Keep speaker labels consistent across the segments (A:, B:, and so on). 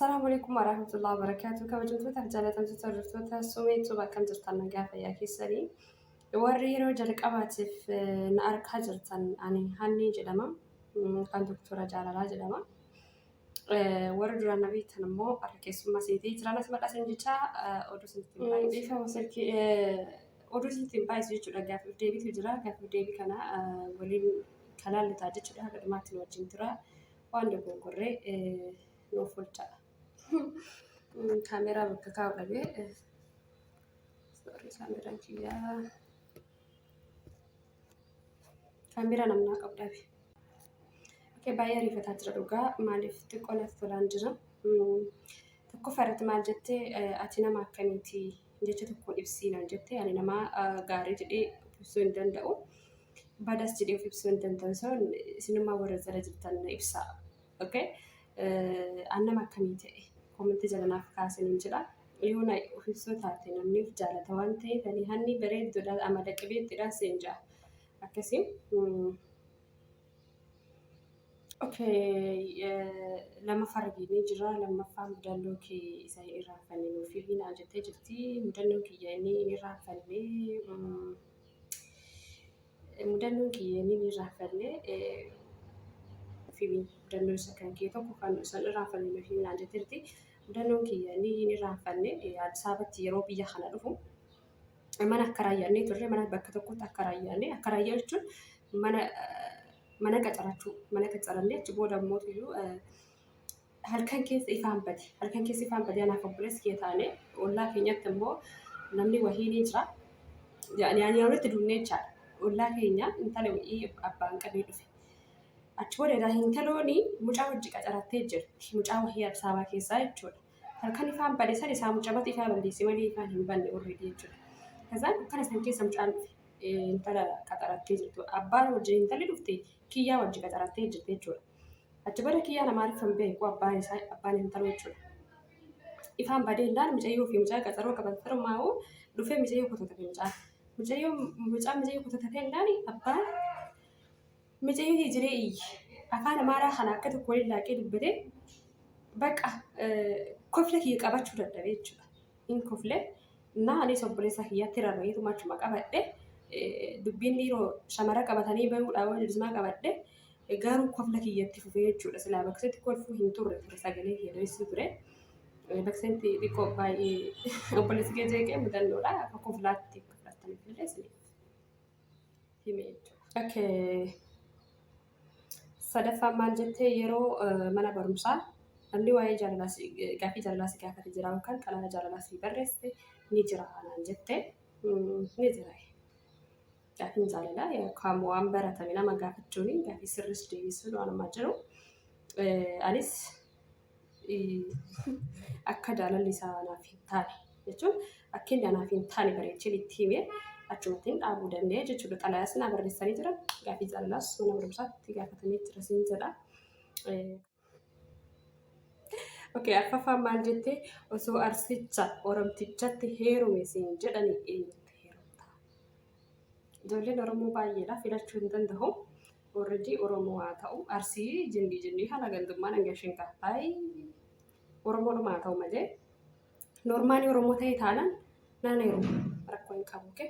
A: Assalaamu alaikum warahmatullahi wabarakatuh. Kabajamtoota fi jaalatamtoota hordoftoota Sumee Tube akkam jirtan nagaa fayyaa keessanii. Warri yeroo jalqabaatiif na arkaa jirtan ani Hannii jedhama. Kan Doktora Jaalalaa jedhama. Warri duraan na beektan immoo harka keessummaa isinitti jiran as maqaa jecha oduu isinitti hin baay'isu. Dhiifama silkii oduu isinitti hin baay'isu jechuudha. Gaaffiif deebiitu jira. Gaaffiif deebii kana waliin kalaallu ta'a jechuudha. Haga dhumaatti nu wajjin tura. Waan dogongorree nuuf oolchaa. Kaameeraa bakka kaa'u dhabee. Sorry, kaameeraan kiyyaa. Kaameeraa namnaa qabu dhabe. Okay, baay'ee ariifataa jira dhugaa. Maaliif xiqqoo natti tolaan jira. Tokkoffaa irratti maal jettee, ati nama akkamiiti jecha tokkoon ibsii naan jette. Ani nama gaarii jedhee of ibsuu hin danda'u. Badas jedhee of ibsuu hin danda'u. So isinummaa warra jala jirtan na ibsaa. Okay? An nama akkamii ta'e koomentii jala naaf kaasaniin jedha. Yoo na of ibsuu taate namni of jaalata waan ta'eef ani hanni bareedduudha amala qabeettiidha siin ja'a. Akkasii. Okay, lammaffaa irra geenyee jira. Lammaffaa mudannoo kee isa hin irraanfanne nuuf himi naan jettee jirti. Mudannoon kiyya inni hin irraanfanne mudannoon kiyya inni hin irraanfanne nuuf himi. Mudannoo isa kan kee tokko kan isa hin irraanfanne nuuf himi naan jettee jirti. Mudannoon kiyya inni hin irraanfanne Addis Ababatti yeroo biyya kana dhufu mana akka raayyaannee turre, mana bakka tokkotti akka raayyaannee, akka raayyaa jechuun mana qacarachuu, mana qacarannee achi booda immoo tuyyuu halkan keessa ifaan bade. Halkan keessa ifaan bade. Anaaf obboleessi kiyya taane, ollaa keenyatti immoo namni wahii ni jira. Yaani ani walitti dunnee jechaadha. Ollaa keenya intala wahii abbaan qabee dhufe. Achi booda egaa intalooni mucaa wajji qacarattee jirti, mucaa wahii Addis Ababaa keessaa jechuudha. Halkan ifaan bade san isaa mucamatu ifaa balleesse malee ifaan hin banne already jechuudha. Kazaan dukkana san keessa mucaan dhufe intala qaxarattee jirtu. Abbaan wajjin intalli dhufte kiyyaa wajji qaxarattee jirti jechuudha. Achi booda kiyyaan Amaariffa hin beeku, abbaan isaa, abbaan intaloo jechuudha. Ifaan badee illaan mucayyoo fi mucaa qaxaroo qaban firmaa'u dhufee mucayyoo kototate mucaan. Mucayyoo mucaan mucayyoo kototate illaan abbaan mucayyoo hijiree iyye. Afaan Amaaraa kana akka tokko waliin laaqee dubbate, bakka kofla kiyya qabachuu dadhabe jechuudha. Hin kofle. Naa anis obboleessa kiyyatti rarra'eetuma achuma qabadhe. Dubbiin dhiiroo shamara qabatanii bahuudhaa waan jedhu qabadhe. Garuu kofla kiyyatti fufee jechuudha. Silaa bakseetti kolfuu hin turre ture, sagalee kiyya dho'isuu ture. Bakseetti xiqqoo baay'ee obboleessi kee jeeqee mudannoodha. Akka koflaatti akka fudhataniif illee isiniif hime jechuudha. Okay. Sadaffaan maal jettee, yeroo mana barumsaa namni waa'ee jaalalaa gaaffii jaalalaa si gaafate jira yookaan xalayaa jaalalaa si barreesse ni jira naan jette. Ni jira. Gaaffiin jaalalaa yookaan waan baratame nama gaafachuun gaaffii sirris deebisuun waan ammaa jiru. Anis akka jaalalli isaa naaf hin taane jechuun akka inni anaaf hin taane bareecheen itti himee achumatti hin dhaabuu danda'e jechuudha. Xalayaas naa barreessanii jiran, gaaffii jaalalaas mana barumsaatti gaafatamee jira siin jedha. Okay, arfaffaan maal jettee, osoo Arsicha Oromtichatti heerume siin jedhani eenyutti heerumta? Ijoolleen Oromoo baay'eedha, filachuu hin danda'u. Already Oromoo haa ta'u, Arsii jinnii jinnii kana gandummaan hanga isheen kaaffaay Oromoodhuma haa ta'u malee normaalii Oromoo ta'e taanaan naan heeruma, rakkoo hin qabu. Okay?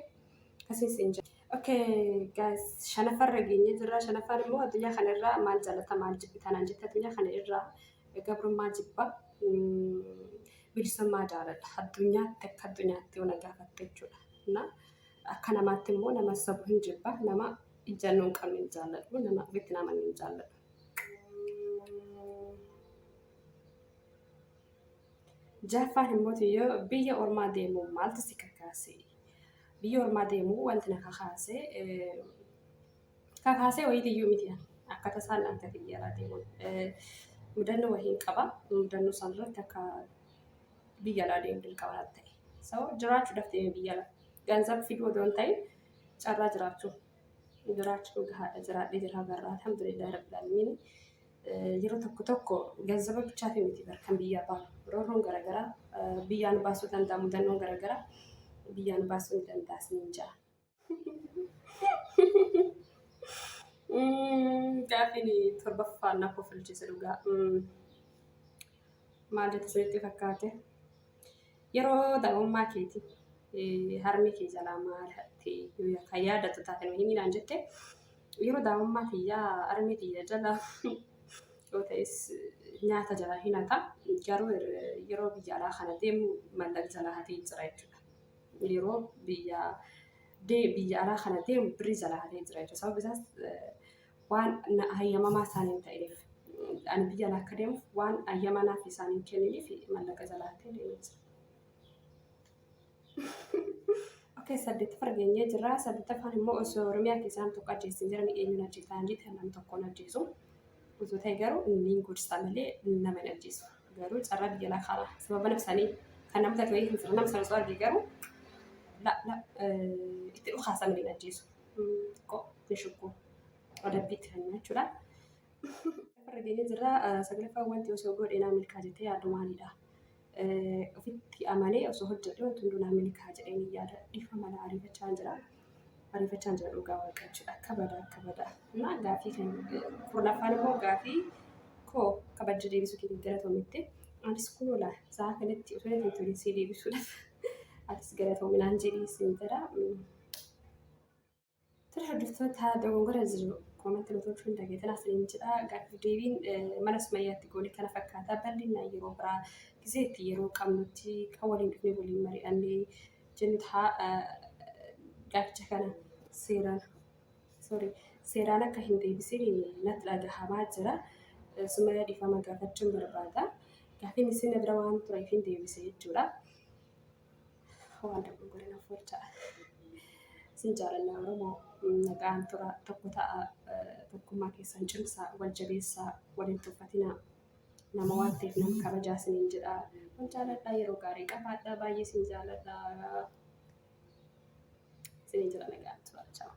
A: Akkasiin siin jedha. Okay guys, shanaffarra geenyee jirra. Shanaffaan immoo addunyaa kana irraa maal jaalata, maal jibbita naan jette. Addunyaa kana irraa gabrummaa jibba, bilisummaa jaaladha. Addunyaatti, akka addunyaatti yoo na gaafatte jechuudha. Na akka namaatti immoo nama sabu hin jibba, nama ijjannoo hin qabne hin jaalladhu, nama ofitti nama hin jaalladhu. Jaffaan immoo yoo biyya ormaa deemuu maaltu si kakaase? Biyya ormaa deemuu wanti na kakaase, kakaasee wayiitiyyuu miti, akka tasaan akka biyya alaa deemuun mudannoo wayiin qaba. Mudannoo san irratti akka biyya alaa deemu dirqama natti ta'e. So jiraachuudhaaf deeme biyya alaa. Ganzab fiduu odoo hin ta'in carraa jiraachuu. Jiraachuu gahaadha, jiraadhee jira garraa, alhamdulillahi rabbil aalamiin. Yeroo tokko tokko ganzaba bichaafi miti bar kan biyyaa baanu. Roorroon garaagaraa biyyaan baasuu danda'a, mudannoon garaagaraa biyyaan baasuu ni danda'a isiniin ja'a. Gaaffiin torbaffaan na kofalchiise dhugaa. Maal jette isinitti fakkaate? Yeroo daa'imummaa keetii harmee kee jalaa maal hatte yoo kan yaadattu taate nu himi naan jette. Yeroo daa'imummaa kiyyaa harmee tiyya jala yoo ta'es nyaata jalaa hin hata. Garuu yeroo biyya alaa kana deemu mallaqa jalaa hatee jira jechuudha. Yeroo biyya biyya alaa kana deemu birrii jalaa hatee jira jechuudha. Sababni isaas waan hayyamamaa isaan hin ta'iniif ani biyya alaa akka deemuuf waan hayyama naaf isaan hin kenniniif mallaqa jalaa hatee deemee jira. Okay, saddeettaffaa geenyee jirra. Saddeettaffaan immoo osoo Oromiyaa keessaa nam tokko ajjeessin jiran eenyuun ajjeessaa jette nam tokkoon ajjeesu. Osoo ta'e garuu inni gorsa malee nama hin ajjeesu. Garuu carraa biyya alaa kana sababa nafsanii kan nama ta'e hin jiru. Nama sana osoo arge garuu la la itti dhukaasa malee hin ajjeesu. Xiqqoo ni shukku adabbiitti kan jechuudha. Irra geenyee jirra. Saglaffaan wanti osoo godhe naa milkaa jettee yaaddu maalidha? Ofitti amanee osoo hojjedhe wanti hunduu naa milkaa jedhee ni yaada. Dhiifama na ariifachaa jira. Ariifachaa jira dhugaa waaqa jechuudha. Akka badaa akka badaa. Na gaafii kan kurnaffaan immoo gaafii koo kabajja deebisuu keetiif galatoomitte. Anis kunoo laa sa'a kanatti osoo hin turin sii deebisuudhaaf atis galatoominaan jedhii siin jedha. Tole hordoftoota dogongora jiru koomentii nu tolchuu hin dagatinaa isiniin jedha. Gaaffiif deebiin mana Sumayyaatti goone kana fakkaata. Bal'inaan yeroo biraa gisee itti yeroo qabnutti kan waliin dhufnee waliin mari'annee jennu ta'a. Gaaficha kana seeraan sorry seeraan akka hin deebisin natti dhagahamaa jira. Sumayyaa dhiifama gaafachuun barbaada. Gaaffiin isin bira waan tureef hin deebise jechuudha. Waan dogongore naaf oolchaa. Isin jaalanna Oromoo nagaan tura tokko ta'a tokkummaa keessan cimsaa wal jabeessaa wal hin tuffatinaa nama waan ta'eef nama kabajaa isiniin jedha. Wal jaaladhaa yeroo gaarii qabaadhaa baay'ee isin jaaladha. Isiniin jedha nagaan tura. Ciao.